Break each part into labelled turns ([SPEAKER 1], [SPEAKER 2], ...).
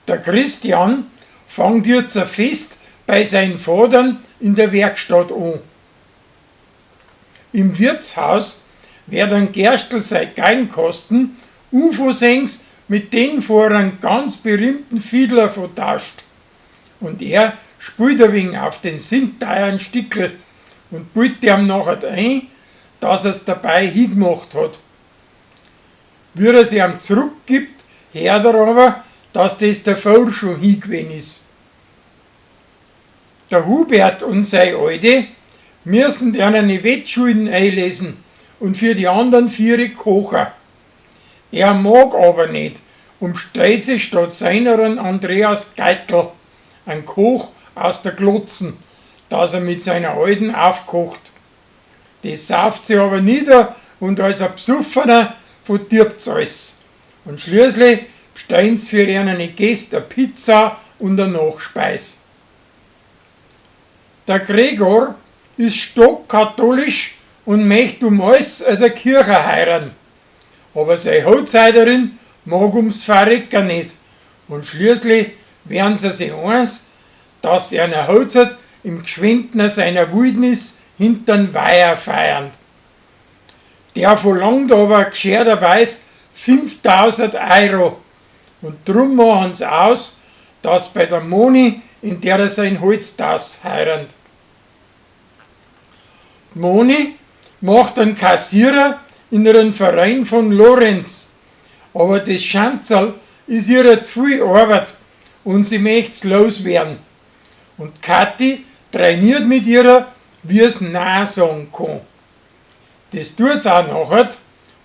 [SPEAKER 1] Der Christian fangt jetzt a fest bei sein Vatern in der Werkstatt an. Im Wirtshaus werd an Gerstl sei Geigenkasten unversehens mit den vor einem ganz berühmten Fiedler vertauscht. Und er spielt ein wenig auf den sinteiern Stickel und bildet ihm nachher ein, dass er's dabei hingemacht hat. Wie er sie ihm zurückgibt, hört er aber, dass das davor schon hingewesen ist. Der Hubert und sei Alte müssen eine Wettschulden einlesen und für die anderen vier kochen. Er mag aber nicht und stellt sich statt seineren Andreas Geitl, ein Koch aus der Glotzen, dass er mit seiner Alten aufkocht. Das sauft sie aber nieder und als ein Besoffener verdirbt's alles. Und schließlich bestellen's für eine Gäste eine Pizza und eine Nachspeis. Der Gregor ist stockkatholisch und möchte um alles in der Kirche heiraten. Aber seine Hochzeiterin mag ums Verrecken nicht. Und schließlich werden sie sich eins, dass sie eine Hochzeit im Geschwindner seiner Wildnis hintern Weiher feiern. Der verlangt aber gescherterweise 5000 Euro. Und drum machen's aus, dass bei der Moni, in der er sein Holztass heirant. Die Moni macht einen Kassierer in ihren Verein von Lorenz. Aber das Schanzerl ist ihr zu viel Arbeit und sie möcht's loswerden. Und Kathi trainiert mit ihr, wie es Nein sagen kann. Das tut's auch nachher,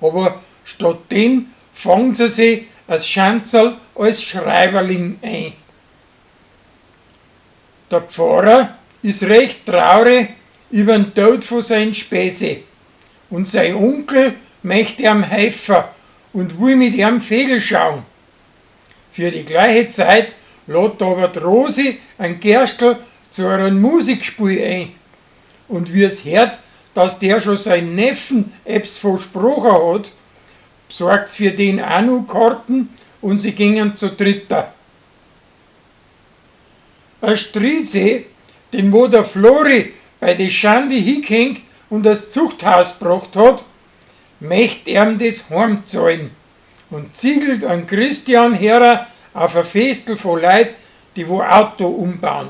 [SPEAKER 1] aber statt dem fangt sie sich als Schanzerl als Schreiberling ein. Der Pfarrer ist recht traurig über den Tod von seinen Späße und sein Onkel möchte ihm helfen und will mit ihm Vögel schauen. Für die gleiche Zeit lädt aber die Rosi ein Gerstl zu einem Musikspiel ein. Und wie es hört, dass der schon seinen Neffen etwas versprochen hat, besorgt's für den auch noch Karten und sie gingen zu dritter. Ein Stridsee, den wo der Flori bei die Schande hingehängt und das Zuchthaus gebracht hat, möcht ihm das heimzahlen und ziegelt an Christian herer auf ein Festel von Leut, die wo Auto umbauen.